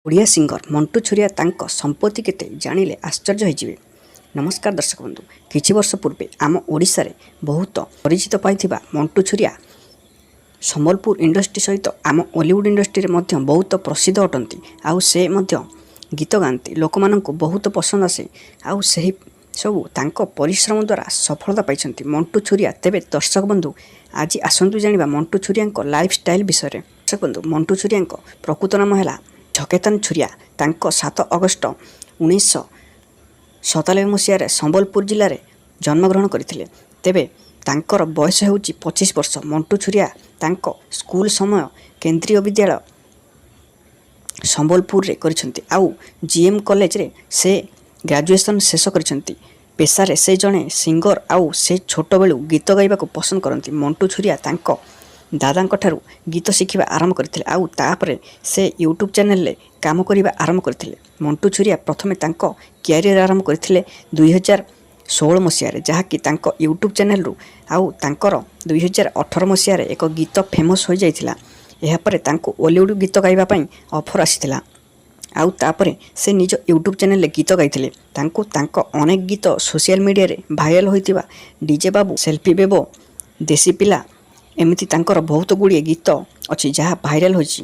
Odia singer Mantu Chhuria ତାଙ୍କ ସମ୍ପତ୍ତି କେତେ, ଜାଣିଲେ ଆଶ୍ଚର୍ଯ୍ୟ ହୋଇଯିବେ। ନମସ୍କାର ଦର୍ଶକ ବନ୍ଧୁ। କିଛି ବର୍ଷ ପୂର୍ବେ ଆମ ଓଡ଼ିଶାରେ ବହୁତ ପରିଚିତ ପାଇଥିବା ମଣ୍ଟୁ ଛୁରିଆ ସମ୍ବଲପୁର ଇଣ୍ଡଷ୍ଟ୍ରି ସହିତ ଆମ ଓଲିଉଡ଼ ଇଣ୍ଡଷ୍ଟ୍ରିରେ ମଧ୍ୟ ବହୁତ ପ୍ରସିଦ୍ଧ ଅଟନ୍ତି। ଆଉ ସେ ମଧ୍ୟ ଗୀତ ଗାଆନ୍ତି, ଲୋକମାନଙ୍କୁ ବହୁତ ପସନ୍ଦ ଆସେ। ଆଉ ସେହି ସବୁ ତାଙ୍କ ପରିଶ୍ରମ ଦ୍ୱାରା ସଫଳତା ପାଇଛନ୍ତି ମଣ୍ଟୁ ଛୁରିଆ। ତେବେ ଦର୍ଶକ ବନ୍ଧୁ, ଆଜି ଆସନ୍ତୁ ଜାଣିବା ମଣ୍ଟୁ ଛୁରିଆଙ୍କ ଲାଇଫ୍ ଷ୍ଟାଇଲ୍ ବିଷୟରେ। ଦର୍ଶକ ବନ୍ଧୁ, ମଣ୍ଟୁ ଛୁରିଆଙ୍କ ପ୍ରକୃତ ନାମ ହେଲା ଝକେତନ ଛୁରିଆ। ତାଙ୍କ 7 ଅଗଷ୍ଟ 1997 ମସିହାରେ ସମ୍ବଲପୁର ଜିଲ୍ଲାରେ ଜନ୍ମଗ୍ରହଣ କରିଥିଲେ। ତେବେ ତାଙ୍କର ବୟସ ହେଉଛି 25 ବର୍ଷ। ମଣ୍ଟୁ ଛୁରିଆ ତାଙ୍କ ସ୍କୁଲ ସମୟ କେନ୍ଦ୍ରୀୟ ବିଦ୍ୟାଳୟ ସମ୍ବଲପୁରରେ କରିଛନ୍ତି ଆଉ ଜିଏମ୍ କଲେଜରେ ସେ ଗ୍ରାଜୁଏସନ୍ ଶେଷ କରିଛନ୍ତି। ପେଶାରେ ସେ ଜଣେ ସିଙ୍ଗର ଆଉ ସେ ଛୋଟବେଳୁ ଗୀତ ଗାଇବାକୁ ପସନ୍ଦ କରନ୍ତି। ମଣ୍ଟୁ ଛୁରିଆ ତାଙ୍କ ଦାଦାଙ୍କଠାରୁ ଗୀତ ଶିଖିବା ଆରମ୍ଭ କରିଥିଲେ ଆଉ ତାପରେ ସେ ୟୁଟ୍ୟୁବ୍ ଚ୍ୟାନେଲରେ କାମ କରିବା ଆରମ୍ଭ କରିଥିଲେ। ମଣ୍ଟୁ ଛୁରିଆ ପ୍ରଥମେ ତାଙ୍କ କ୍ୟାରିୟର ଆରମ୍ଭ କରିଥିଲେ 2016 ମସିହାରେ, ଯାହାକି ତାଙ୍କ ୟୁଟ୍ୟୁବ୍ ଚ୍ୟାନେଲରୁ। ଆଉ ତାଙ୍କର 2018 ମସିହାରେ ଏକ ଗୀତ ଫେମସ୍ ହୋଇଯାଇଥିଲା। ଏହାପରେ ତାଙ୍କୁ ଓଲିଉଡ଼ ଗୀତ ଗାଇବା ପାଇଁ ଅଫର୍ ଆସିଥିଲା ଆଉ ତାପରେ ସେ ନିଜ ୟୁଟ୍ୟୁବ୍ ଚ୍ୟାନେଲରେ ଗୀତ ଗାଇଥିଲେ। ତାଙ୍କୁ ତାଙ୍କ ଅନେକ ଗୀତ ସୋସିଆଲ ମିଡ଼ିଆରେ ଭାଇରାଲ ହୋଇଥିବା ଡିଜେ ବାବୁ, ସେଲ୍ଫି ବେବୋ, ଦେଶୀ ପିଲା, ଏମିତି ତାଙ୍କର ବହୁତ ଗୁଡ଼ିଏ ଗୀତ ଅଛି ଯାହା ଭାଇରାଲ ହୋଇଛି।